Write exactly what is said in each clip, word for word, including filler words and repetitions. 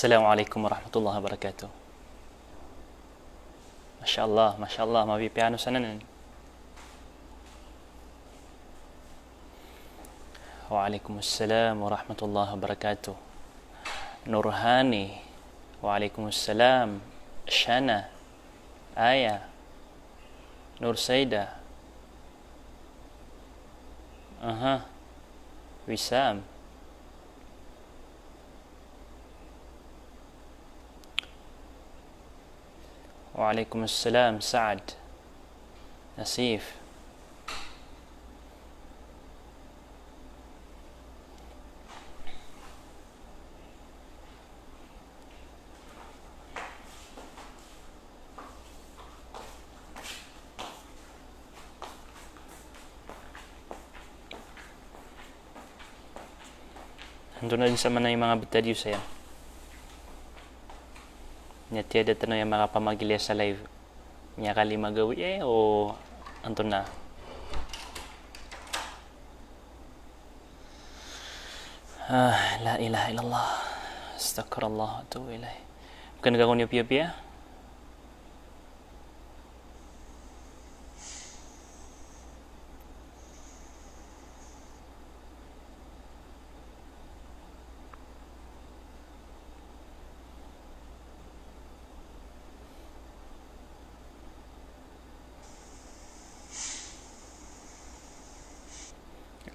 Assalamu alaikum warahmatullahi wabarakatuh. Masha Allah, masha Allah, mapipiya ano sanan. Wa alaikum assalam warahmatullahi wabarakatuh. Nurhani. Wa alaikum assalam. Shana. Aya. Nursaida. Aha. Wisam. Wa alaikum assalam, Saad. Nasif. Antonaa dn sa maana i manga btad iyo saya. Aya tiyada tano aya makapamagilaya sa live. Miyakalima gawii, eh, o antonaa. Ah, la ilaha illallah. Astaghfirullah wa atubu ilaih. Bgan ka ko niyo piyapiya.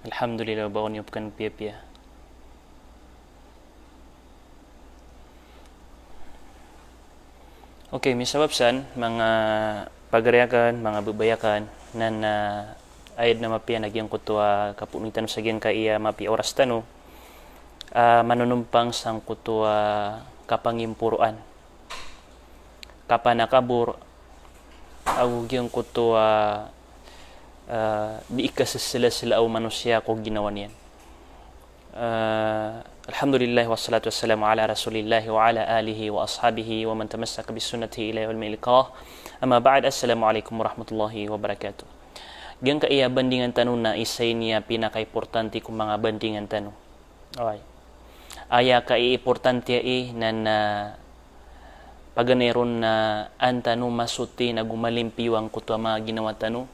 Alhamdulillah, ba ko niyo bgan piyapiya. Okay, misabap san, manga pagari akn, manga babay akn, na, na aya dn a mapiya na giyangkoto a kapoon tano sa giyangkaya mapiya oras tano, ah, manonompang sangkoto a kapangimporoan, kapanakabor, ago giyangkoto a, ah, di ikasaslasla o manosiya ko ginawa niyan. Ah, alhamdulillah, wassalatu wassalamu ala rasulillah wa ala alihi wa ashabihi wa man tamassaka bisunnatihi ila yaumil liqa. Amma ba'd, assalamu alaikum warahmatullahi wabarakatuh. Giyangkaya bandingan tano na isa ini a pinakaimportante ko manga bandingan tano. Oway. Aya kaiimportante ai na, na paganay ron na an tano masoti nago malimpiyo angkoto a manga ginawa tano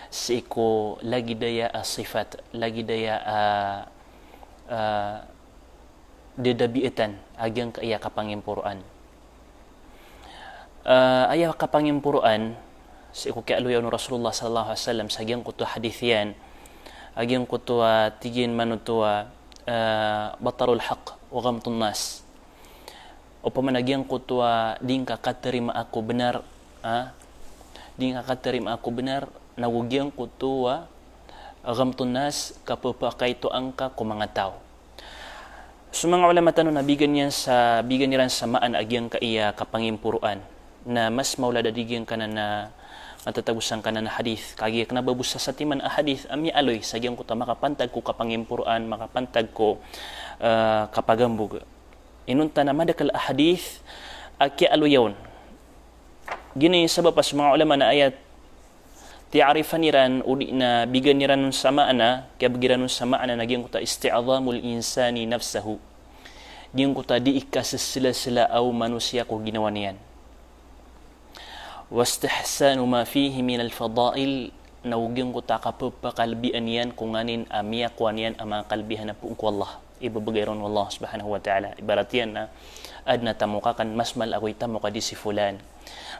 sii ko lagid aya a sifat, lagid aya a, ah, dadabiatan a giyangkaya kapangimporoan. Ah, aya kapangimporoan, sii ko kiyaaloya on o Rasulullah sallallahu alaihi wasallam sa giyangkoto a hadith iyan, a giyangkoto a tig iyan manoto a, ah, batarul haqq wa ghamtun nas. Opama na giyangkoto a di ngka katarima ko bnar, ah, di ngka katarima ko bnar, nago giyangkoto a ghamtun nas, kapapakaito angka ko manga taw. So manga ulama tano na bigan iyan sa, bigan iran sa maana a giyangkaya kapangimporoan. Na mas maolad a di giyangkanan a matatago sangkanan a hadith. Kagiya kna ba bo sa satiman a hadith a miyaaloy sa giyangkoto a makapantag ko kapangimporoan, makapantag ko, eh, kapagambog. Inonta na madakl a hadith a kiyaaloya on. Giyanan i sabap a so manga ulama na aya tiyarifan iran, odi na bigan iran on sa maana, kiyabgi iran on sa maana na giyangkoto a isti'zamul insani nafsahu. Giyangkoto a di ikasaslasla o manosiya ko ginawa niyan. Wastihsanu ma fihi minal fadail, nago giyangkoto a kapapakalbian iyan ko nganin a miyakowa niyan a manga kalbihan a poon ko Allah. Ibabagay ron o Allah subhanahu wa ta'ala. Ibarat iyan na adn a tamok akn, mas mal ako i tamok a di si fulan.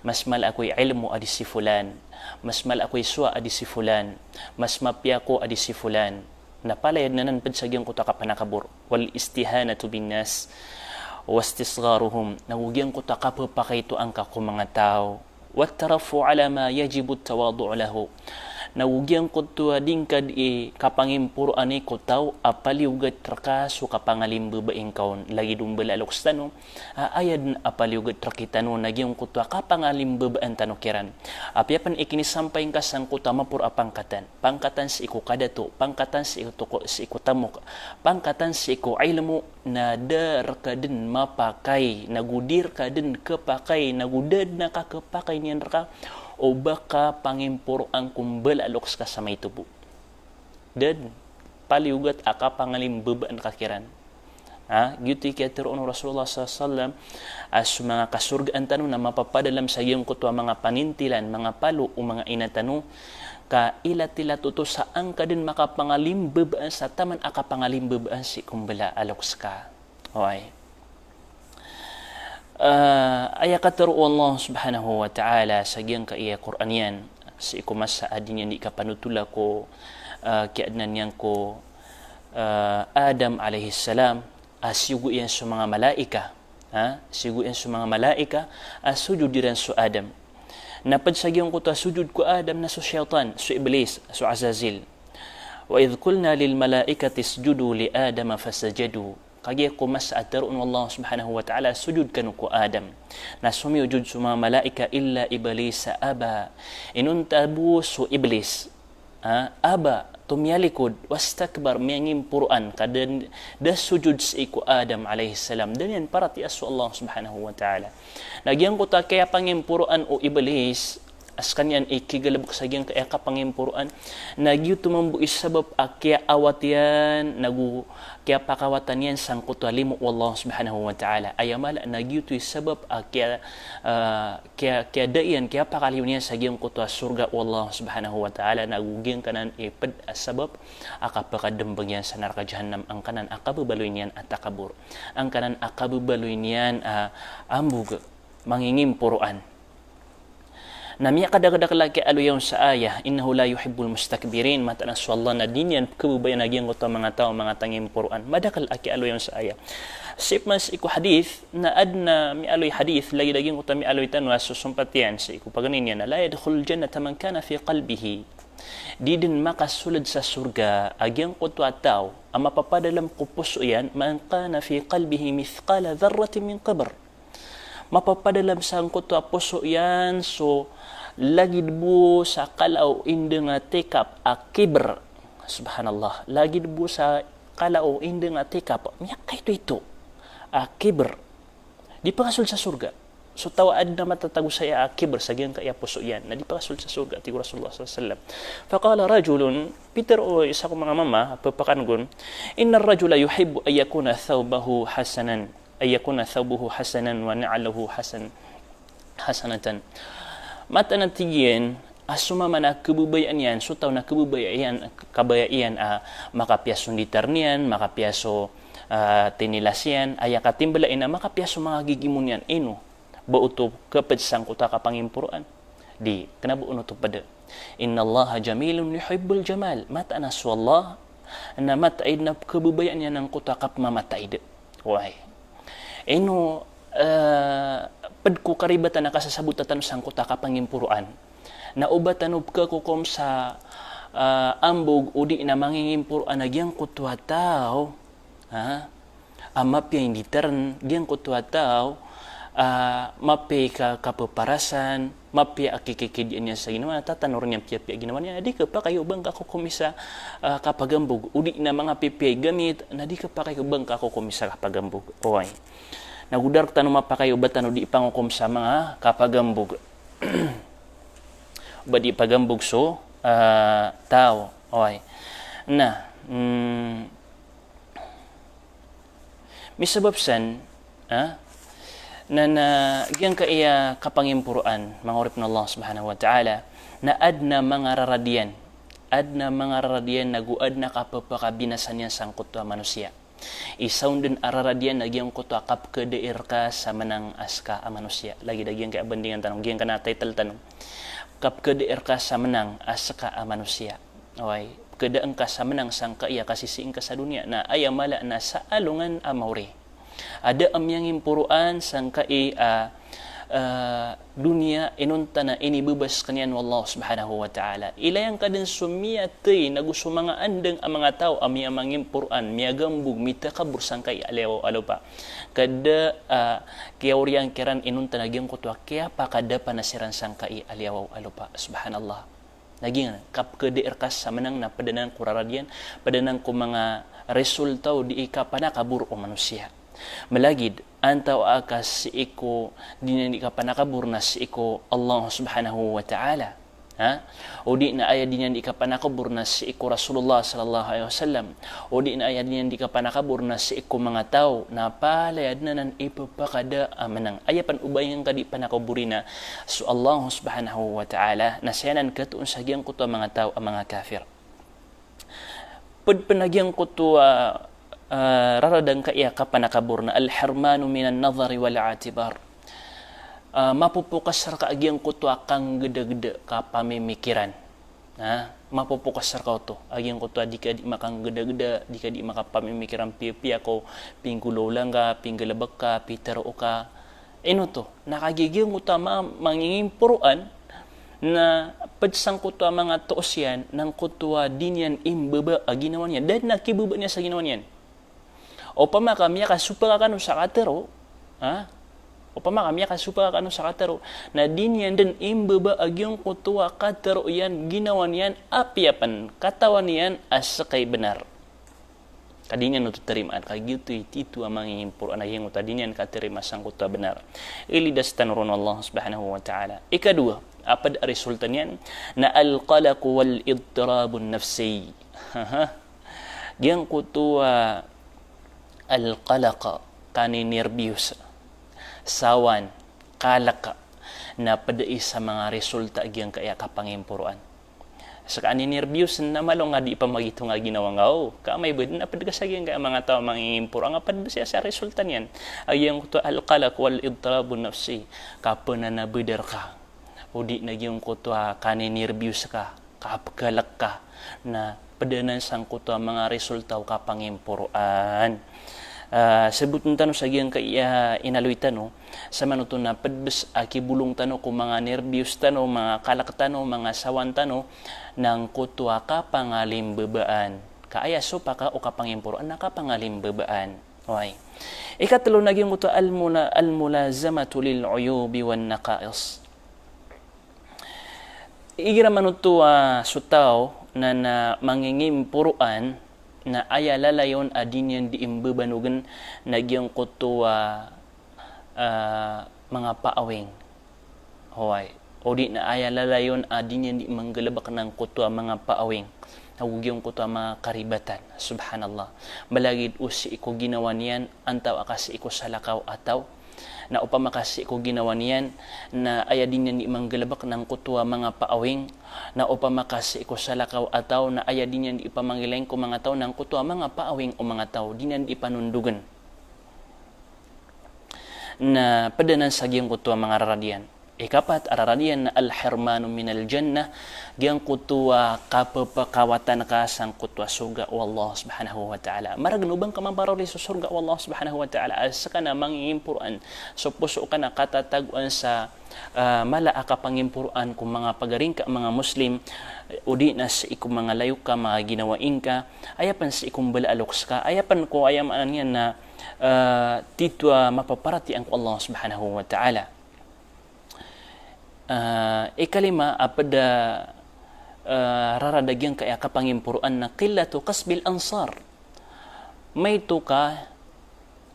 Mas mal ako i ilmo a di si fulan. Mas mal ako i sowa a di si fulan. Mas mapiya ako a di si fulan. Na palaya dn anan pd sa giyangkoto a kapanakabor. Wal istihanatu bin nas. Wastisgharuhum. Nago giyangkoto a kapapakaito angka ko manga taw. Wat tarafu ala ma yajibu tawadu'u lahu. Nago giyangkoto a di ngka di kapangimporoan i ko taw a paliyogat rka so kapangalimbabaan ka on. Lagid o mbala a loks tano a aya dn a paliyogat rktano na giyangkoto a kapangalimbabaan tano kiran. Apiya pn ikinisampay ngka sangkoto a maporo a pangkatan. Pangkatan sii ko kadato, pangkatan sii ko, sii ko tamok, pangkatan sii ko ilmo, na da rka dn mapakay, nago di rka dn khapakay, nago da dn a kakhapakay niyan rka, o ba ka pangimporoan ko mbala a loks ka sa maito bo. Da dn, paliyogat a kapangalimbabaan ka kiran. Ha? Giyoto i kiyatharoon o Rasulullah sallallahu alaihi wasallam a so manga kasorgaan tano na mapapadalam sa giyangkoto a manga panintilan, manga palo o manga ina tano, ka ilatilat oto sa angka dn makapangalimbabaan sa taman a kapangalimbabaan sii ko mbala a loks ka. Oway. Ah, aya katharo o Allah subhanahu wa ta'ala sa giyangkaya Qur'an iyan, sii ko masa a di niyan di kapanotola ko, ah, kiyaadnan iyan ko, ah, Adam alayhis salam, a siyogo iyan so manga malaika, ha? Siyogo iyan so manga malaika a sojod iran so Adam. Na pd sa giyangkoto a sojod ko Adam na so shaytan, so Iblis, so Azazil. "Wa idh qulna lil malaikati isjudu li Adama fasajadu." Kagiya ko masa a tharoon o Allah subhanahu wa ta'ala, "Sojod kano ko Adam." Na somiyojod so manga malaika, "Illa Iblisa aba." Inonta bo so Iblis, ha, aba, tomiyalikod, wastakbar, miyangimporoan, ka da, da sojod sii ko Adam alayhis salam. Da niyan paratiyaya so Allah subhanahu wa ta'ala. Na giyangkoto a kiyapangimporoan o Iblis, a skaniyan i kigalbk sa giyangkaya kapangimporoan, na giyoto mambo i sabap a kiyaawat iyan, nago kiyapakawatan iyan sangkoto a limo o Allah subhanahu wa ta'ala. Aya mala na giyoto i sabap a kiya, ah, kiya, kiyada iyan, kiyapakaliyo niyan sa giyangkoto a sorga o Allah subhanahu wa ta'ala, nago giyangkanan i pd a sabap a kapakadmbng iyan sa naraka jahannam angkanan a kababaloy niyan a takabor. Angkanan a kababaloy niyan a ambog, mangingimporoan. Na miyakadakdakl a kiyaaloya on sa ayah, "Innahu la yuhibbul mustakbirin," mataan a so Allah na di niyan pkhababayaan a giyangkoto a manga taw a manga tangimporoan. Madakl a kiyaaloya on sa ayah. Sii pman sii ko hadith, na adn a miyaaloy hadith, lagid a giyangkoto a miyaaloy tano a sosompatan sii ko paganay niyan, na, "La yadkhulul jannata man kana fi qalbihi." Di dn makasold sa sorga a giyangkoto a taw a mapapadalm ko poso iyan, "man kana fi qalbihi mithqala dharratin min kibr." Mapapadalm sangkoto a poso iyan so lagid bo sa kala o indng a tikap a kibr. Subhanallah. Lagid bo sa kala o indng a tikap. Miyakaito-ito a kibr. Di pakasold sa sorga. So taw a adn a matatago saya a kibr sa giyangkaya poso iyan, na di pakasold sa sorga, tig o Rasulullah sallallahu alaihi wasallam. Faqala rajulun, pitharo o isa ko manga mama, pphakanggon, "Innar rajula yuhibbu an yakuna thawbahu hasanan." An yakuna thawbuhu hasanan wa na'luhu hasan-, hasanatan. Mataan a tig iyan a so mama na khababayaan iyan, so taw na khababayaan iyan, kabaya iyan a makapiya so nditar niyan, makapiya so, ah, tinilas iyan, aya katimbla iyan a makapiya so manga gigimon iyan, ino ba oto khapd sangkoto a kapangimporoan? Di, kna ba oto pd. Innallaha jamilun yuhibbul jamal. Mataan a so Allah na mataid na pkhababayaan iyan angkoto a kapmamataid. Oway. Ino, eh, pd ko karibatan a kasasabota tano sangkoto a kapangimporoan na oba tano pkhakokom sa, eh, ambog odi na mangingimporoan a giyangkoto a taw, ha? A mapiya i nditarn, giyangkoto a taw a mapiya i ka-, kapaparasan, mapiya a kikikidiyaan iyan sa ginawa, tatanor iyan piyapiya ginawa niyan, na di khapakay o ba ngka kokomi sa, ah, kapagambog, odi na manga pipiya i gamit, na di khapakay o ba ngka kokomi sa kapagambog. Oway. Na go da rktano mapakay o ba tano di pangokom sa manga kapagambog. Ba di pagambog so, ah, taw. Oway. Na, mm, misabap san, ha? Na, na giyangkaya kapangimporoan, manga oripn o Allah subhanahu wa ta'ala, na adn a manga rarad iyan. Adn a manga rarad iyan, nago adn a kapphakabinasa niyan sangkoto a manosiya. Isa on dn a rarad iyan na giyangkoto a kapkhada i rka sa mnang a ska a manosiya. Lagid a giyangkaya bandingan tano, giyangkana title tano. Kapkhada i rka sa mnang a ska a manosiya. Oway, pkhada ngka sa mnang sangkai a kasisii ngka sa doniya. Na aya mala na sa alongan a maori a da a miyangimporoan sangkai a, eh, doniya inonta na inibaba skaniyan o Allah subhanahu wa ta'ala. Ilay angka dn so miyathay nago so manga andang a manga taw a miyamangimporoan, miyagambog, mitakabor sangkai a liyawaw a lopa. Ka da, eh, kiyaoriyan kiran inonta na giyangkoto a kiyapakadapan a siran sangkai a liyawaw a lopa. Subhanallah. Na giyanan, kapkhada i rka sa mnang na pd anan ko rarad iyan, pd anan ko manga resulta o dii kapanakabor o manosiya. Malagid, antawaa ka sii ko dii niyan dii kapanakabor na sii ko Allah subhanahu wa ta'ala. Ha? O di na aya di niyan di kapanakabor na sii ko Rasulullah sallallahu alaihi wasallam. O di na aya di niyan di kapanakabor na sii ko manga taw na palaya dn anan ipapakada a manang. Aya pn o ba iyan ka di panakabori na so Allah subhanahu wa ta'ala, na saya anan katoon sa giyangkoto a manga taw a manga kafir. Pd pn a giyangkoto a, ah, rarad angkaya kapanakabor na al-hirmanu minan nadhari wal i'tibar. Ah, mapopokas rka a giyangkoto a kanggdagda, kapamimikiran. Ha? Mapopokas rka oto a giyangkoto a di ka di makanggdagda, di ka di makapamimikiran piyapiya ko, pinggolawla ngka, pinggalbk ka, pitharo ka. Ino oto? Na kagiya giyangkoto a ma-, mangingimporoan, na pd sangkoto a manga toos iyan, na angkoto a di niyan imbaba a ginawa niyan. Da dn a kibaba niyan sa ginawa niyan. Opama ka miyakasopak kano sa katharo, ha? Opama ka miyakasopak kano sa katharo, na di niyan dn imbaba a giyangkoto a katharo iyan, ginawa niyan, apiya pn katawan iyan a ska i bnar. Ka di niyan oto tarimaan, ka giyoto i titho a mangingimporoan a giyangkoto a di niyan katarima sangkoto a bnar. Ilidas tano ron o Allah subhanahu wa ta'ala. Ikadowa a pd a resulta niyan na al-qalaq wal idtirabun nafsi. Giyangkoto a al-qalaq, kaninirbiyos, sawan, kalk, na pd i sa manga resulta a giyangkaya kapangimporoan. Ska a ninirbiyos na malo nga di pamagitong a ginawa ngka, o, ka amay ba dn a pd ka sa giyangkaya manga taw a mangingimporoan, nga pd ba saya sa resulta niyan a giyangkoto a al-qalaq wal idtirabun nafsi, kapananabdar ka, o di na giyangkoto a kaninirbiyos ka, kapkalk ka, na pd anan sangkoto a manga resulta o kapangimporoan. Ah, sabotn tano sa giyangkaya inaloy tano, samanoto na pd bs a kibolong tano ko manga nirbiyos tano, manga kalk tano, manga sawan tano, na angkoto a kapangalimbabaan. Ka aya sopaka o kapangimporoan na kapangalimbabaan. Oway. Ikatlo na giyangkoto a al-mula-, al-mulazamatu lil uyubi wan naqais. Igira manoto a so taw na, na mangingimporoan na aya lalayon a di niyan di imbabanogn na giyangkoto a, ah, manga paawing. Oway. O di na aya lalayon a di niyan di manggalbk na angkoto a manga paawing ago giyangkoto a manga karibatan. Subhanallah. Malagid o sii ko ginawa niyan, antawaa ka sii ko salakaw a taw, na opama ka sii ko ginawa niyan na aya di niyan di manggalbk na angkoto a manga paawing, na opama ka sii ko salakaw a taw na aya di niyan di ipamangilay ko manga taw na angkoto a manga paawing o manga taw, di niyan di ipanondogn. Na pd anan sa giyangkoto a manga rarad iyan. Ikapat a rarad iyan na al-hirmanu minal jannah, giyangkoto a kapphakawatan ka sangkoto a sorga o Allah subhanahu wa ta'ala. Margn o ba ngka mamparoli so sorga o Allah subhanahu wa ta'ala a ska na mangingimporoan, so poso ka na katatagoan sa, ah, mala a kapangimporoan ko manga pagari ngka a manga Muslim, o di na sii ko manga layok ka, manga ginawai ngka, aya pn sii ko mbala a loks ka, aya pn ko aya maana niyan na, ah, titho a mapaparatiyaya ko Allah subhanahu wa ta'ala. Ah, ikalima a pd a, ah, rarad a giyangkaya kapangimporoan na qillatu kasbil ansar. Maito ka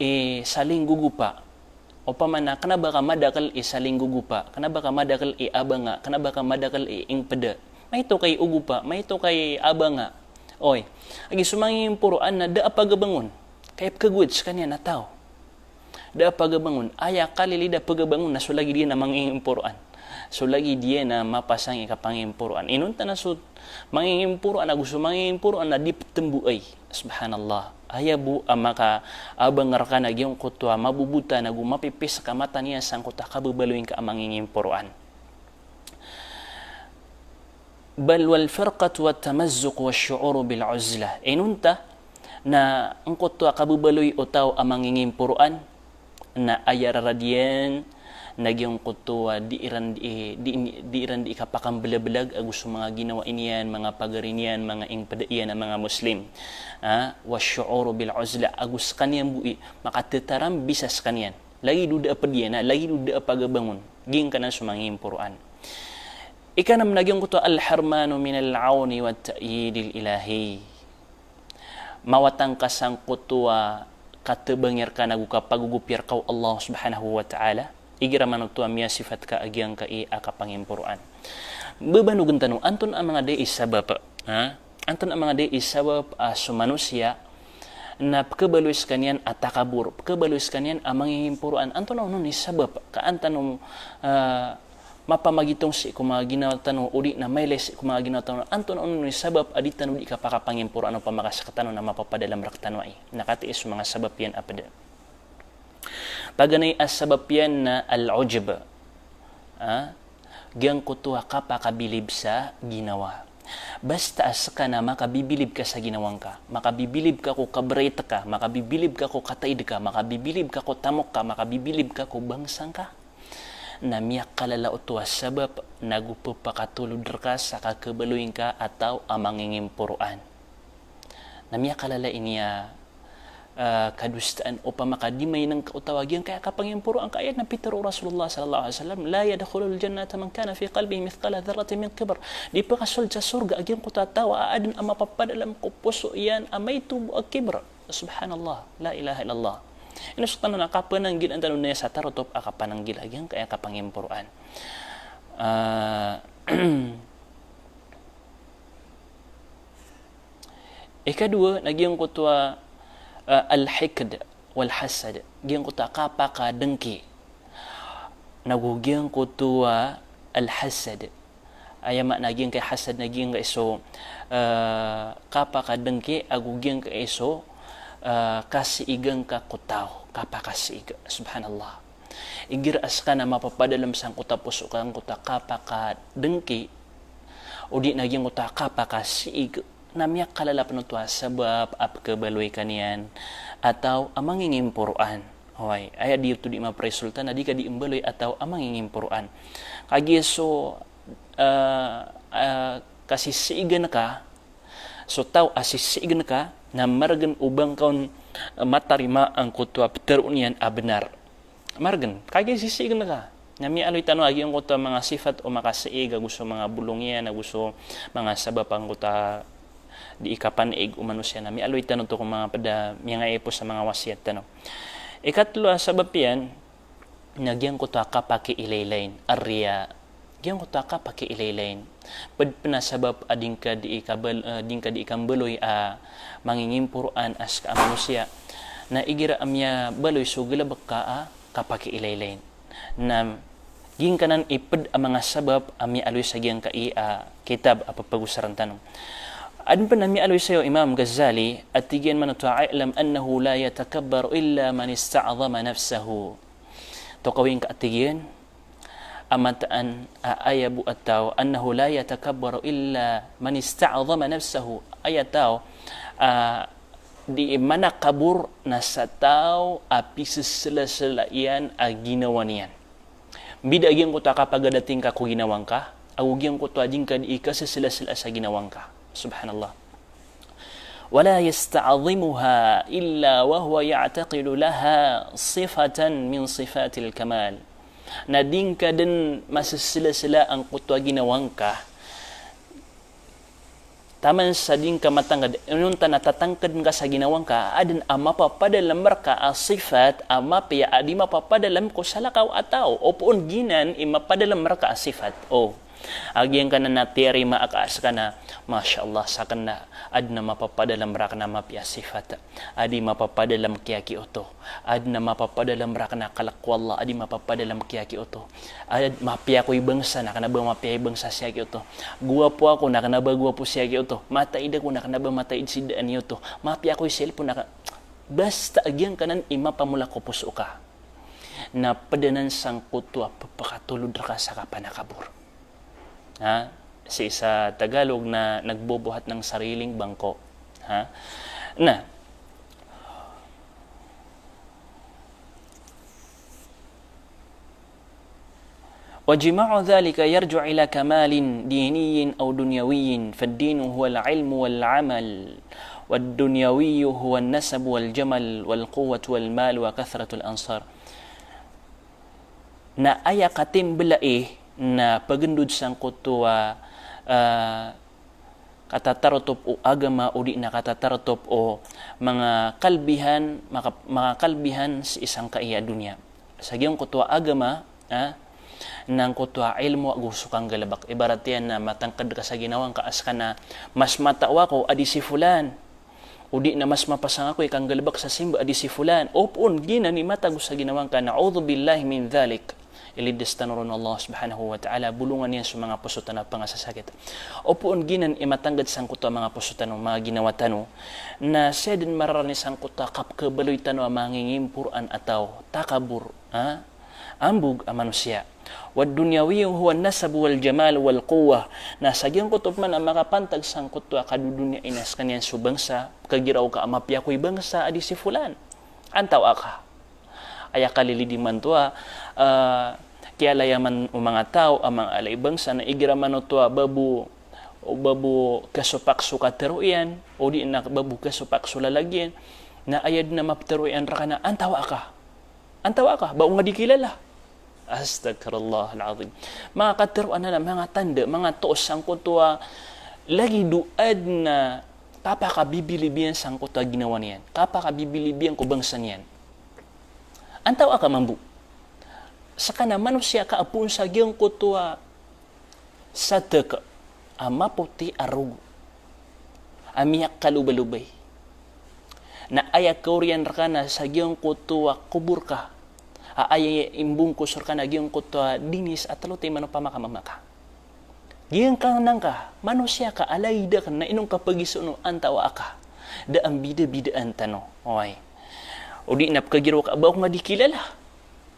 i salinggogopa. Opama na kna ba ka madakl i salinggogopa, kna ba ka madakl i abanga, kna ba ka madakl i ingpda. Maito ka i ogopa, maito ka i abanga. Oy, lagid so mangingimporoan na da a pagabangon. Ka aya pkhagowad skaniyan na taw. Da a pagabangon, aya kalilid a pagabangon na so lagid iyan a mangingimporoan. So lagid iyan a mapasang i kapangimporoan. Inonta na so mangingimporoan ago so mangingimporoan na di ptmboay. Subhanallah. Aya bo a makaabang rka na giyangkoto a mabobota na go mapipis ka mata niyan sangkoto a kababaloy ngka a mangingimporoan. Bal wal firqatu wat tamazzuq wash shu'uru bil uzlah. Inonta na angkoto a kababaloy o taw a mangingimporoan na aya rarad iyan na giyangkoto a di iran di, di, di iran di ikapakamblablag ago so manga ginawai niyan, manga pagari niyan, manga ingpda iyan a manga Muslim. Ah, wash shu'uru bil uzlah, ago skaniyan bo i makatatarambisa skaniyan. Lagid o da a pd iyan a, lagid o da a pagabangon. Giyangkanan so mangingimporoan. Ikanm na giyangkoto al-hirmanu minal auni wat ta'yidil ilahi. Mawatan ka sangkoto a katabangi rka na go kapagogopi rka o Allah subhanahu wa ta'ala. Igira manoto a miyasipat ka a giyangkai a kapangimporoan. Bebanogen tano, antonaa manga dai i sabap, ha? Antonaa manga dai i sabap a so manosiya na pekebaloy sekaniyan a takabur, pekebaloy sekaniyan a mangingimporoan, antonaa onon i sabap ka an tano, ah, mapamagitong sii ko manga ginawa tano, odi na mailay sii ko manga ginawa tano, antonaa onon i sabap a di tano di kapakapangimporoan o pamakasektano na mapapadalem rektano ai. Na katii so manga sabap iyan a ped. Paganay a sabap iyan na al-ujb. Ah, giyangkoto a kapakabilib sa ginawa. Basta a seka na makabibilib ka sa ginawangka, makabibilib ka ko kaberait ka, makabibilib ka ko kataid ka, makabibilib ka ko tamok ka, makabibilib ka ko bangsangka, na miyakalala oto a sabap nago pepakatolod reka sa kakebaloy ngka a taw a mangingimporoan. Na miyakalala ini a, ah, kadosaan opama ka di mainengka o taw a giyangkaya kapangimporoan ka. Aya na pitero o Rasulullah sallallahu alaihi wasallam, "La yadkhulul jannata man kana fi qalbihi mithqala dharratin min kibr." Di pekasold sa sorga a giyangkoto a taw a aden a mapapadalem ko poso iyan a maito bo a kibr. Subhanallah, la ilaha illallah. Ino so tano na kapananggil antano na sa tarotop a kapananggil a giyangkaya kapangimporoan. Ah, ikadowa, na giyangkoto a, ah, al-hikd wal-hasad. Giyangkoto a kapakadengki. Nago giyangkoto a al-hasad. Aya maana giyangkai hasad na giyangkai so, ah, kapakadengki, ago giyangkai so, ah, kasiigan ka ko taw, kapakasiig. Subhanallah. Igira a seka na mapapadalem sangkoto a poso ka angkoto a kapakadengki, odi na giyangkoto a kapakasiig, na miyakalala pen oto a sabap a pekebaloy ka niyan a taw a mangingimporoan. Oway, aya di oto di mapresulta na di ka di imbaloy a taw a mangingimporoan. Kagiya so, ah, ah, kasisiigan ka, so taw a sisiigen ka, na maregen o ba ngka on, eh, matarima angkoto a petero iyan a benar. Maregen, kagiya sisiigen ka. Na miyaaloy tano a giyangkoto a manga sifat o makasiig ago so manga bolong iyan, ago so manga sabap angkoto a di ikapanig o manosiya, na miyaaloy tano oto ko manga ped a miyangaipo sa manga wasiyat tano. Ikatelo a sabap iyan, na giyangkoto a kapakiilaylayin, ar-riya. Giyangkoto a kapakiilaylayin. Ped pen a sabap a di ngka di ikabal-, eh, di ngka di ikambaloy a mangingimporoan a seka a manosiya. Na igira a miyabaloy so galebek ka a kapakiilaylayin. Na giyangkanan i ped a manga sabap a miyaaloy sa giyangkai a kitab a pepagosaran tano. Aden pen a miyaaloy saya o Imam Ghazali, a tig iyan manoto a, "I'lam annahu la yatakabbaru illa man ista'zama nafsahu." Tokawing ka a tig iyan, a mataan a aya bo a taw, "Annahu la yatakabbaru illa man ista'zama nafsahu." Aya taw, ah, di manakabor na sa taw a piseselasela iyan a ginawa niyan. Bida giyangkoto a kapagadating ka ko ginawangka, ago giyangkoto a di ngka di ikaseselasela sa ginawangka. Subhanallah. "Wala yasta'zimuha illa wa huwa ya'taqidu laha sifatan min sifatil kamal." Na di ngka den maseselasela angkoto a ginawangka, taman sa di ngka matangked, inonta na tatangked ngka sa ginawangka, aden a mapapadalem reka a sifat a mapiya a di mapapadalem ko salakaw a taw, opama giyanan i mapadalem reka a sifat. O. A giyangkanan na tiyarima aka a seka na, masha Allah, saken na, aden a mapapadalem reka na mapiya a sifat. A di mapapadalem kiya ki oto. Aden a mapapadalem reka na kalek ko Allah, a di mapapadalem kiya ki oto. Aden a mapiya ko i bangsa, na kena ba mapiya i bangsa siya ki oto. Guwapo ako, na kena ba guwapo siya ki oto. Mataid ako, na kena ba mataid si daan i oto. Mapiya ko i cellphone, na ke-, basta a giyangkanan i mapamolak ko poso ka. Na ped anan sangkoto a pepakatolod reka sa kapanakabor. Ha? Sii sa Tagalog na nagbubuhat ng sariling bangko. Ha? Na, "Wa jami'u dhalika yarji'u ila kamalin diniyyin aw dunyawiyyin, fad-dinu huwal ilmu wal amal, wad-dunyawiyyu huwan nasabu wal jamal, wal quwwatu wal malu wa kathratul ansar." Na aya katimbelai na pagendod sangkoto a, ah, katatarotop o agama odi na katatarotop o manga kalbihan, maka-, manga kalbihan sii sangkai a doniya. Sa giyangkoto a agama, ah, na angkoto a ilmo ago so kanggalebek. Ibarat iyan na matangked ka sa ginawa ngka a seka na mas mataw ako a di si fulan. O di na mas mapasang ako i kanggalebek sa simba a di si fulan. Opama giyanan i matago sa ginawa ngka, na'udhubillahi min dhalik. Ilidas tano ron o Allah subhanahu wa ta'ala, bolongan iyan so manga poso tano a pangasasakit. Opama giyanan i matangked sangkoto a manga poso tano, manga ginawa tano, na sii den mararani sangkoto a kapekebaloy tano a manga ngingimporaan a taw, takabur, ha? Ambog a manosiya. Wad dunyawi huwa nasab wal jamal wal quwwah. Na sa giyangkoto pman a makapantag sangkoto a kadodoniya i na sekaniyan so bangsa, kagiraw ka a mapiya ko i bangsa a di si fulan. Antawaa ka. Aya kalilid imanto a, ah, kiyalayaman o manga taw a manga ala i bangsa na igira man oto a babo, babo kasopak so katero iyan, o di na babo kasopak so lalag iyan, na aya den a mapetero iyan reka na antawaa ka. Antawaa ka, ba o nga di kilala. Astaghfirullahal azim. Manga katero anan a manga tanda, manga toos sangkoto a lagid o aden a kapakabibilibiyan sangkoto a ginawa niyan. Kapakabibilibiyan ko bangsa niyan. Antawaa ka mambo. Seka na manosiya ka a poon sa giyangkoto a satek a mapoti a rogo a miyakalobalobay. Na aya kaoriyan reka na sa giyangkoto a kobor ka. A aya imbongkos reka na giyangkoto a dinis a telo timan opama ka mamaka. Giyangkanan ka, manosiya ka, a lagid aken na ino ngka pagisoon o antawaa ka. Da a mbidabidaan tano. Oway. O di na pekagiraw ka, ba o nga di kilala.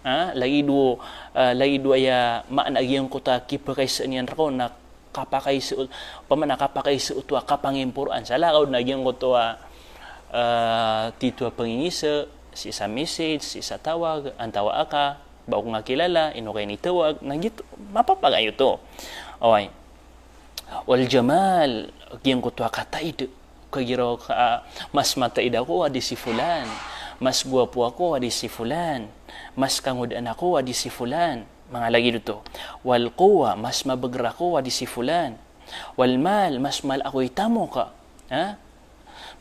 Ha, lagid o, ah, lagid o aya maana a giyangkoto a kipakaiza niyan reka on na kapakaiza, opama na kapakaiza oto a kapangimporaan. Salakaw na giyangkoto a, ah, tito a pangingiza, sii sa message, sii sa tawag, antawaa ka, ba o nga kilala, ino ka initawag, na giyoto, mapapagayo oto. Oway. Wal jamal, giyangkoto a kataid. Kagiraw ka, ah, mas mataid ako a di si fulan, mas guwapo ako a di si fulan, mas kangodaan ako a di si fulan, manga lagid oto. Wal quwwah, mas mabeger ako a di si fulan. Wal mal, mas mala ako i tamok. Ha?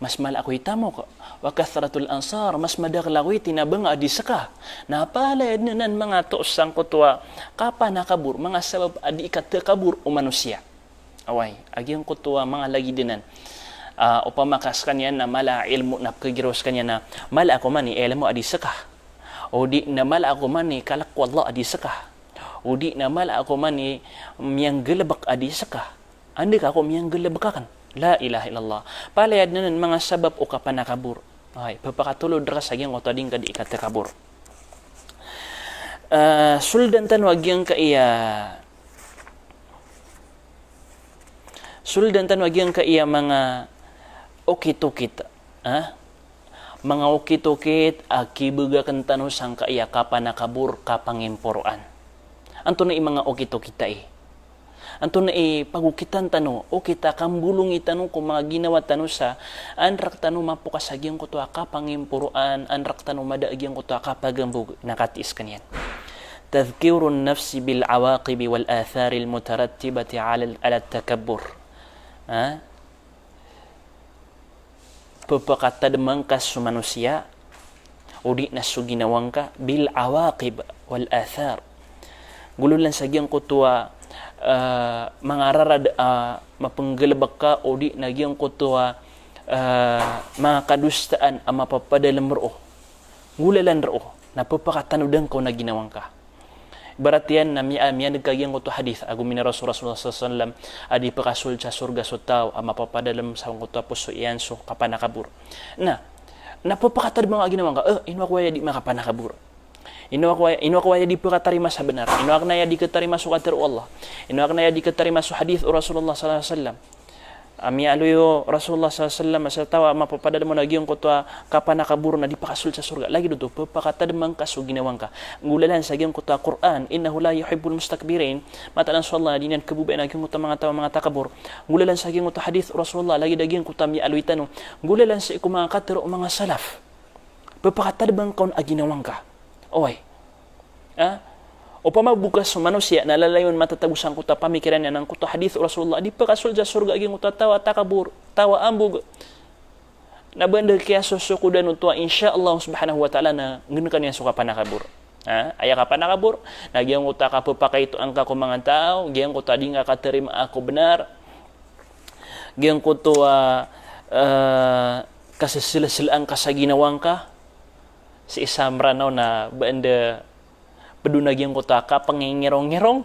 Mas mala ako i tamok. Wa kathratul ansar, mas madakel ako i tinabang a di seka. Na palaya den anan manga toos sangkoto a kapanakabor, manga sabap a di katakabor o manosiya. Oway, a giyangkoto a manga lagid anan. Ah, opama ka sekaniyan na mala a ilmo na pekagiraw sekaniyan na mala ako man i ilmo a di seka. O di na mala ako man i kalek o Allah a di seka. O di na mala ako man i miyanggalebek a di seka. Anda ka ako miyanggalebek aken. La ilaha illallah. Palaya den anan manga sabap o kapanakabor. Oway, pepakatolod reka sa giyangkoto a di ngka di katakabor. Ah, soldan tano a giyangkaya Soldan tano a giyangkaya manga okit-okit, ha? Manga okit-okit a kibagaken tano sangkaya kapanakabor, kapangimporoan. Antonaa i manga okit-okit ai? Antonaa i pagokitan tano, okit a kambolongi tano ko manga ginawa tano sa an rek tano mapokas a giyangkoto a kapangimporoan, an rek tano mada a giyangkoto a kapagambog, na katii sekaniyan. Tadhkirun nafsi bil awaqib wal atharil mutarattibati ala, ala takabbur. Ha? Pepakatadema ngka so manosiya, o di na so ginawa ngka, bil awaqib wal athar. Golalan sa giyangkoto a, eh, manga rarad a mapenggalebek ka, o di na giyangkoto a, eh, manga kadosaan a mapapadalem roo. Golalan roo, na pepakatanodan ka on a ginawa ngka. Ibarat iyan na miya-, miyaneg ka giyangkoto a hadith, ago miniras o Rasulullah sallallahu alaihi wasallam, a di pekasold sa sorga so taw a mapapadalem sangkoto a poso iyan so kapanakabor. Na, na pepakatadema ngka a ginawa ngka, eh, ino ako aya di makapanakabor. Ino ako aya, ino ako aya di pekatarima sa benar. Ino aken aya di ketarima so katero o Allah. Ino aken aya di ketarima so hadith o Rasulullah sallallahu alaihi wasallam. A miyaaloy o Rasulullah sallallahu alaihi wasallam a sa taw a mapapadalem on a giyangkoto a kapanakabor na di pakasold sa sorga. Lagid oto, pepakatadema ngka so ginawa ngka. Golalan sa giyangkoto a Qur'an, innahu la yuhibbul mustakbirin. Mataan so Allah a di niyan kababayaan a giyangkoto a manga taw a manga takabor. Golalan sa giyangkoto a hadith o Rasulullah, lagid a giyangkoto a miyaaloy tano. Golalan sii ko manga katero o manga salaf. Pepakatadema ngka on a ginawa ngka. Oway. Ha? Opama bo ka so manosiya na lalayon matatago sangkoto a pamikiran iyan angkoto a hadith o Rasulullah, di pakasold sa sorga a giyangkoto a taw a takabor, taw a ambog. Na ba anda kiyasosokodan oto a insha Allah subhanahu wa ta'ala na ngeneken iyan so kapanakabor. Ha? Aya kapanakabor, na giyangkoto a kapepakaitoan ka ko manga taw, giyangkoto a di ngka katarima a ko benar, giyangkoto a, eh, kaseseleselaan ka sa ginawa ngka, sii sa Meranaw na ba anda ped on a giyangkoto a kapangingirongirong.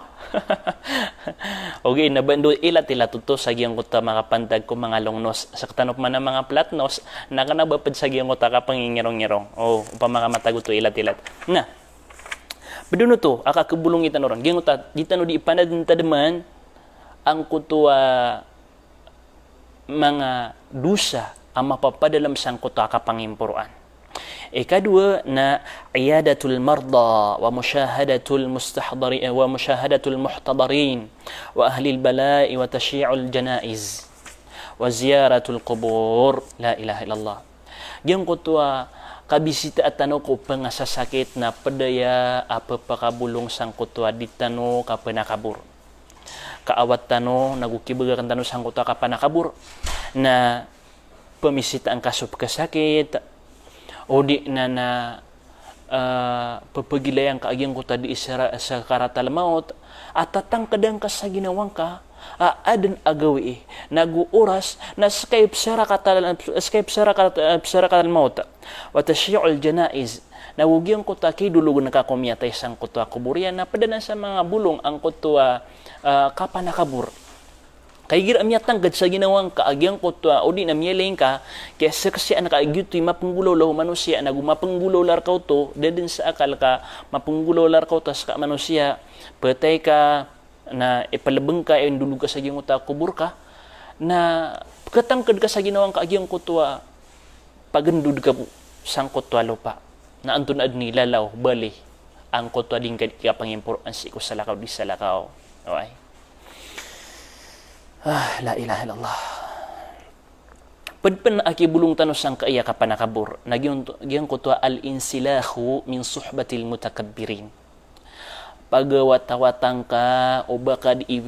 Ogaid na ba anda ilatilat oto sa giyangkoto a makapantag ko manga long nose. Sektano pman a manga flat nose, na kena ba ped sa giyangkoto a kapangingirongirong. O, opama ka matag oto ilatilat. Na, ped on oto a kakebolongi tano ron. Giyangkoto a, di tano di ipanadentademan angkoto a manga dosa a mapapadalem sangkoto a kapangimporoan. Ikadowa na iyadatul marda wa mushahadatul mustahdari-, wa mushahadatul muhtadarin wa ahlil bala'i wa tashyi'ul janaiz wa ziyaratul qubur. La ilaha illallah. Giyangkoto a kabisitaa tano ko pengasasakit na ped aya a pepakabolong sangkoto a di tano kapanakabor. Kaawat tano, nago kibagakan tano sangkoto a kapanakabor, na pemisitaan ka so pekasakit, o di na, na, eh, pepegilayan ka a giyangkoto a di isara-, sakaratal maut, a tatangkedan ka sa ginawa ngka a aden a gawii, nago oras, na seka i pesarakatal, seka i pesarakat-, pesarakatal maut. Wa tashyi'ul janaiz, nago giyangkoto a kidologen ka ko miyatay sangkoto a kobor iyan, na ped anan sa manga bolong angkoto a, ah, kapanakabor. Ka igira miyatangked sa ginawa ngka a giyangkoto a, o di na miyalay ngka, kiyasaksian ka a giyoto i mapenggolawla o manosiya, nago mapenggolawla reka oto, da den sa akal ka, mapenggolawla reka oto a seka manosiya, petay ka, na ipelebeng ka, indolog ka sa giyangkoto a kobor ka, na pekatangked ka sa ginawa ngka a giyangkoto a pagendod ka bo sangkoto a lopa. Na antonaa den i lalaw, bali, angkoto a di ngka di kapangimporoan sii ko salakaw di salakaw. Oway. Ah, la ilaha illallah. Ped pen a kibolong tano sangkai a kapanakabor, na giyon-, giyangkoto a al-insilahu min suhbatil mutakabbirin. Pagawatawata ngka o ba ka di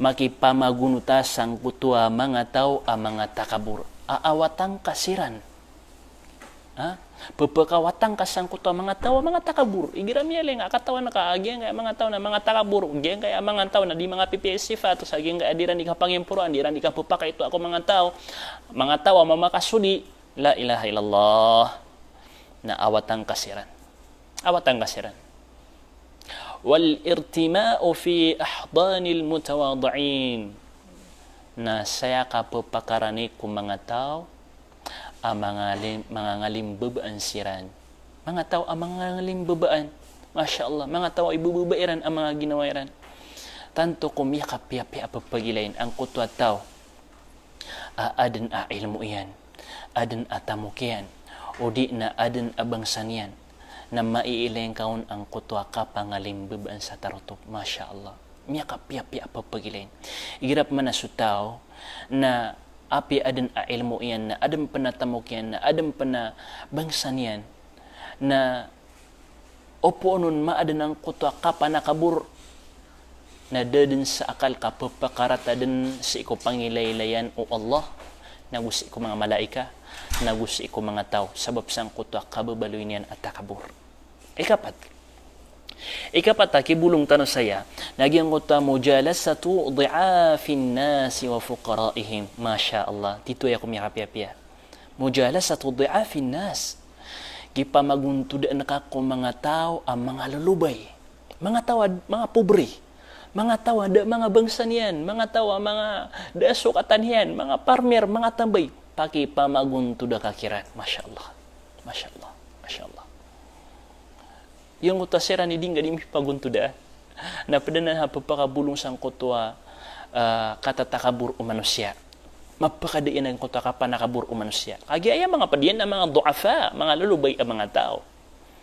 makipamagonota sangkoto a manga taw a manga takabor. Aawata ngka siran. Ha? Pepekawata ngka sangkoto a manga taw a manga takabor. Igira miyalay ngka a katawan ka a giyangkai a manga taw na manga takabor, giyangkai a manga taw na di mangapipiya i sifat, sa giyangkai a di iran di kapangimporoan, di iran di kapepakaitoa ko manga taw, manga taw a mamakasodi. La ilaha illallah. Na awata ngka siran. Awata ngka siran. Wal irtima'u fi ahdanil mutawadi'in. Na saya kapepakarani ko manga taw a manga lim-, manga ngalimbabaan siran. Manga taw a manga ngalimbabaan. Masha Allah, manga taw a ibababa iran a manga ginawa iran. Tanto ko miyakapiyapiya a pepagilain angkoto a taw a aden a ilmo iyan, aden a tamok iyan, o di na aden a bangsa niyan, na maiilay ngka on angkoto a kapangalimbabaan sa tarotop. Masha Allah. Miyakapiyapiya a pepagilain. Igira pman a so taw na apiya aden a ilmo iyan, na aden pen a tamok iyan, na aden pen a bangsa niyan, na opama on maaden angkoto a kapanakabor, na da den sa akal ka pepakarata den sii ko pangilaylayan o Allah, nago sii ko manga malaika, nago sii ko manga taw, sabap sangkoto a kababaloy niyan a takabor. Ikapat. Ikapat a kibolong tano saya, na giyangkoto a mujalasatu di'afin nasi wa fuqara'ihim. Masha Allah. Tito aya ko miyakapiyapiya. Mujalasatu di'afin nas. Kipamagontodaan ka ko manga taw a manga lolobay. Manga taw a, manga pobre. Manga taw a da manga bangsa niyan. Manga taw a manga da sokatan iyan. Manga parmer, manga tambay. Pakipamagontoda ka kiran. Masha Allah. Masha Allah. Masha Allah. Giyangkoto a siran i di ngka di mipagontoda. Na ped anan a pepakabolong sangkoto a, ah, katatakabor o manosiya. Mapakada iyan angkoto a kapanakabor o manosiya. Kagiya aya manga ped iyan a manga du'afa, manga lolobay a manga taw.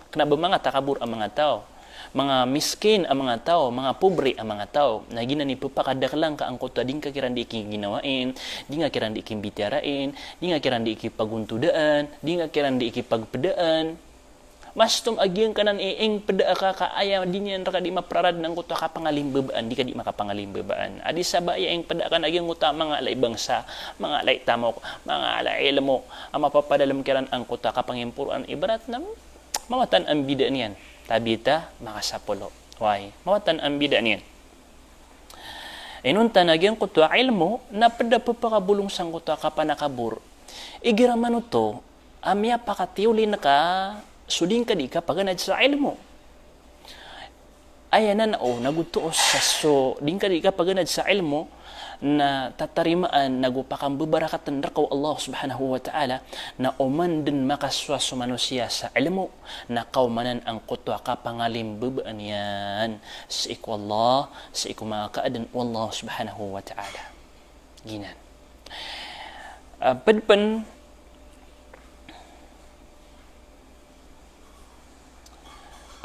Kena ba manga takabor a manga taw. Manga miskin a manga taw, manga pobre a manga taw. Na giyanan i pepakadakela ngka angkoto a di ngka kiran di kiginawain, di ngka kiran di kimbitiarain, di ngka kiran di kipagontodaan, di ngka kiran di kipagpedaan. Mastom a giyangkanan i ingpeda ka ka aya di niyan reka di maprarad angkoto a kapangalimbabaan, di ka di makapangalimbabaan. Adi sa ba aya ingpeda ka na giyangkoto a manga ala i bangsa, manga ala i tamok, manga ala i ilmo, a mapapadalem kiran angkoto a kapangimporoan, ibarat na Mawatan a mbida niyan. Tabita, makasapolo. Way, mawatan a mbida niyan. Inonta na giyangkoto a ilmo, na pd a pphakabolong sangkoto a kapanakabor. Igira man oto, a miyapakatiyolin ka, so di ngka di kapaganad sa ilmo. Aya nan o, nago toos sa so di ngka di kapaganad sa ilmo, na tatarimaan, nago pakambabarakatan rka o Allah subhanahu wa ta'ala, na oman dn makasowa so manosiya sa ilmo, na kaomanan angkoto a kapangalimbabaan iyan sii ko Allah, sii ko manga kaadn o Allah subhanahu wa ta'ala. Giyanan. Ah, pd pn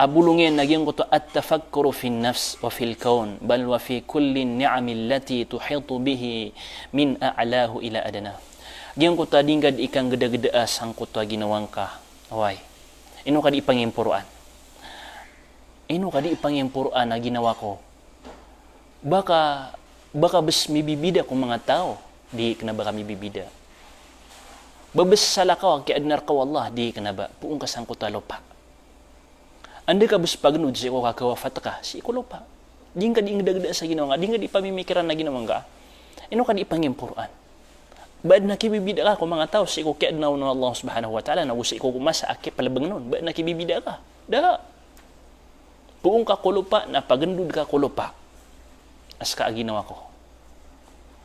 a bolong iyan na giyangkoto a at-tafakkuru fin nafs wa fil kawn, bal wa fi kulli ni'ami allati tuhitu bihi min a'lahu ila adna. Giyangkoto a di ngka di kanggdagdaa sangkoto a ginawa ngka. Way. Ino ka di pangimporoan? Ino ka di pangimporoan a ginawa ko? Ba ka, ba ka bs mibibida ko manga taw? Di kna ba ka mibibida. Ba bs salakaw a kiyaadna rka o Allah? Di kna ba. Poon ka sangkoto a lopa. Anda ka bs pagnod sii ko kakawafat ka? Sii ko lopa. Di ngka di nggdagdaa sa ginawa ngka, di ngka di pamimikiran a ginawa ngka. Ino ka di pangimporoan? Ba adn a kibibida ka ko manga taw sii ko kiyaadna on o Allah subhanahu wa ta'ala, nago sii ko masa a kiyaplbngn on. Ba adn a kibibida ka. Da. Poon ka ko lopa, na pagndod ka ko lopa a ska a ginawa ko.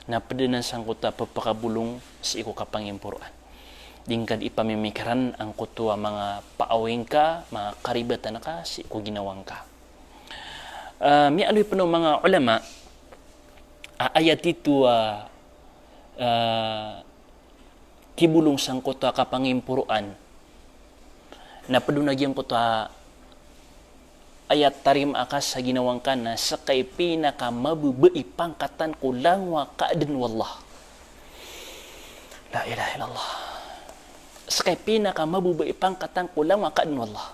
Na pd anan sangkoto a pphakabolong sii ko kapangimporoan. Di ngka di pamimikiran angkoto a manga paawing ka, manga karibatan ka, sii ko ginawa ngka. Ah, miyaaloy pn o manga ulama a aya tito a, ah, kibolong sangkoto a kapangimporoan. Na pd on a giyangkoto a aya tarimaa ka sa ginawa ngka na ska i pinakamababa i pangkatan ko langowan a kaadn o Allah. La ilaha illallah. Ska i pinakamababa i pangkatan ko langowan a kaadn o Allah.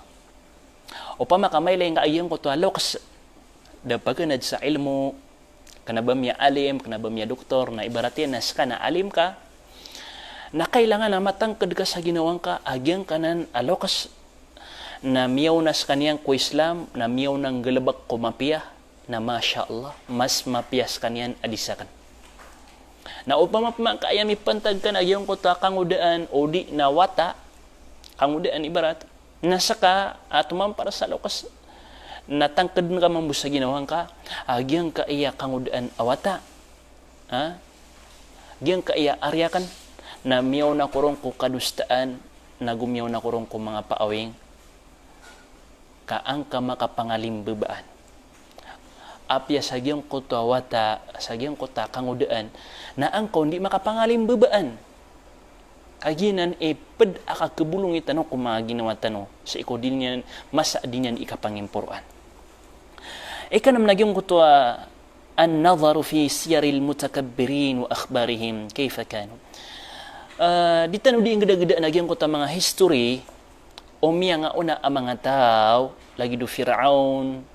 Opama ka mailay ngka a giyangkoto a loks, da paganad sa ilmo, kna ba miyaalim, kna ba miyadoktor, na ibarat iyan na ska na alim ka, na kailangan a matangkd ka sa ginawa ngka a giyangkanan a loks, na miyaona skaniyan ko Islam, na miyaona nggalbk ko mapiya, na masha Allah, mas mapiya skaniyan a di sakn. Na opama pman ka aya mipantag ka na giyangkoto a kangodaan, o di na wata, kangodaan ibarat, na ska a tomampar sa loks, na tangkdn ka mambo sa ginawa ngka a giyangkaya kangodaan a wata. Ha? Giyangkaya ari akn, na miyaona ko ron ko kadosaan, nago miyaona ko ron ko manga paawing. Ka an ka makapangalimbabaan. Apiya sa giyangkoto a wata, sa giyangkoto a kangodaan, na an ka on di makapangalimbabaan. Ka giyanan i pd a kakhabolongi tano ko manga ginawa tano sii ko di niyan, masa a di niyan ikapangimporoan. Ikanm na giyangkoto a an-nadharu fi siyaril mutakabbirin wa akhbarihim kayfa kanu. Ah, di tano di nggdagdaa na giyangkoto a manga history o miyangaona a manga taw, lagid o Firaon,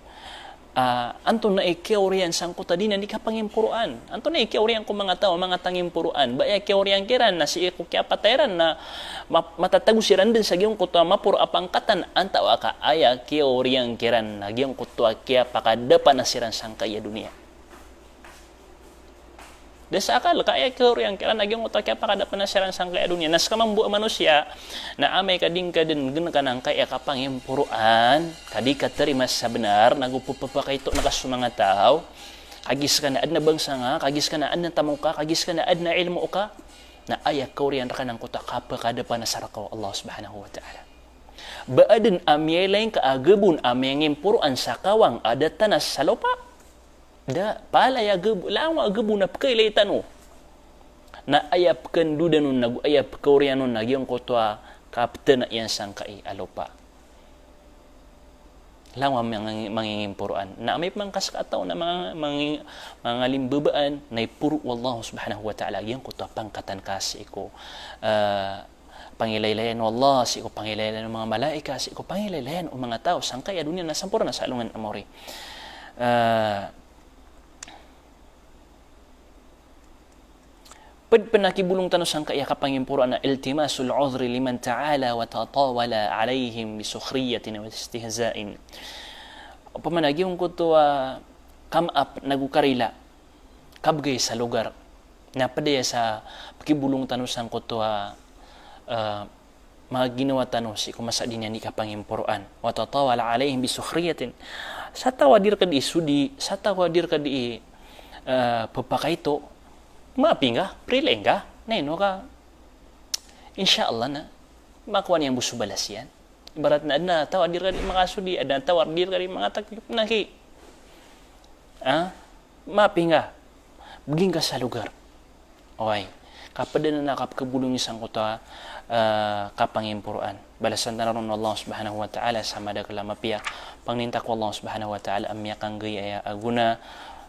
ah, antonaa i kiyaoriyan sangkoto a di niyan ikapangimporoan? Antonaa i kiyaoriyan ko manga taw a manga tangimporoan? Ba aya kiyaoriyan kiran na sii ko kiyapatay iran na ma-, matatago siran dn sa giyangkoto a maporo a pangkatan, antaa ka aya kiyaoriyan kiran na giyangkoto a kiyapakadapana siran sangkaya doniya? Da sa akal ka aya kiyaoriyan kiran a giyangkoto a kiyapakadapana siran sangkaya doniya. Na ska mambo a manosiya, na amay ka di ngka dn gnkan angkaya kapangimporoan, ka di ka tarima sa bnar, nago ppapakaito na ka so manga taw, kagiya ska na adn a bangsa nga, kagiya ska na adn a tamok ka, kagiya ska na adn a ilmo ka, na aya kaoriyan rka na angkoto a kapakadapana sa rka o Allah subhanahu wa ta'ala. Ba adn a miyailay ngka a gabon a miyangimporoan sa kawang a da tanas sa lopa? Da, palaya gab-, langowan a gabon a pkailay tano. Na aya pkandodan on, nago aya pkaoriyan on, na giyangkoto a kaptana iyan sangkai a lopa. Langowan a mangi-, mangingimporoan. Na amay pman ka ska a taw na manga-, mangi-, mangalimbabaan, na iporo o Allah subhanahu wa ta'ala giyangkoto a pangkatan ka sii ko, ah, pangilaylayan o Allah, sii ko pangilaylayan o manga malaikat, sii ko pangilaylayan o manga taw sangkaya doniya na samporna sa alongan a maori. Ah, Pd pn a kibolong tano sangkaya kapangimporoan na iltimasul udhri liman ta'ala wa tatawala alaihim bi sukhriyatin wa istihza'in. Opama na giyangkoto a kamaap nago karila, kabgay sa logar. Na pd aya sa pkibolong tano sangkoto a, eh, manga ginawa tano sii ko masa dn iyan i kapangimporoan. Wa tatawala alaihim bi sukhriyatin. Sa taw a di rka dii sodi, sa taw a di rka dii, eh, pphakaito, maapi ngka, prilai ngka, na ino ka, insha Allah na makowa niyan bo so balas iyan. Ibarat na adn a taw a di rka dii makasodi, adn a taw a di rka dii makatakip, na ki, ah, maapi ngka, bgi ngka sa logar. Oway, ka pd anan a kapkhabolongi sangkoto a, eh, kapangimporoan. Balasan tano ron o Allah Subhanahu wa Ta'ala sa madakl a mapiya. Pangnin ta ko Allah Subhanahu wa Ta'ala a miyakanggay aya a gona,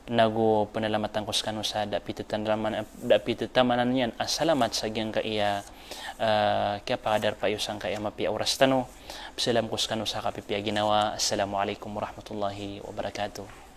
nago pnalamatan ko skano sa da pitataman, da pitataman iyan a salamat sa giyangkaya, eh, kiyapakadarpa iyo sangkaya mapiya a oras tano. Pzalam ko skano sa kapipiya a ginawa. Assalamu alaikum warahmatullahi wabarakatuh.